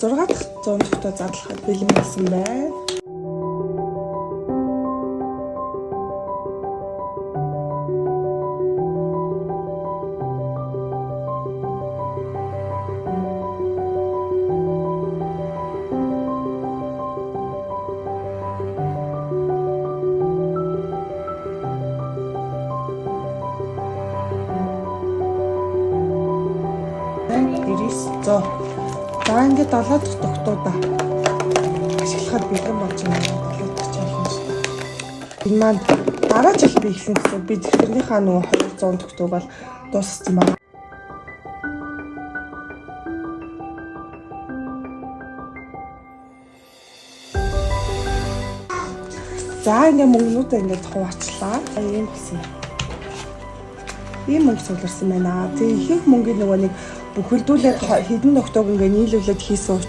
6 дахь 100 тогтоо задлахад бэлэн болсон байна. 100. За, ингээд 7 дахь тогтоудаа ашиглахад бэлэн болж байна. 7 дахь challenge. Энэ маань дараа жил би эхлэн гэсэн. Би зэвсгэрнийхаа нөгөө 200 тогтоог бол дууссан байна. За, ингээ мөнгнүүдээ ингээд хуваачлаа. Ийм болсон. Ийм мөнгө цугларсан байна. Тэгээ ихэнх мөнгийг нөгөө нэг бүхэлдүүлээд хэдэн тогтоог ингээ нийлүүлээд хийсэн учраас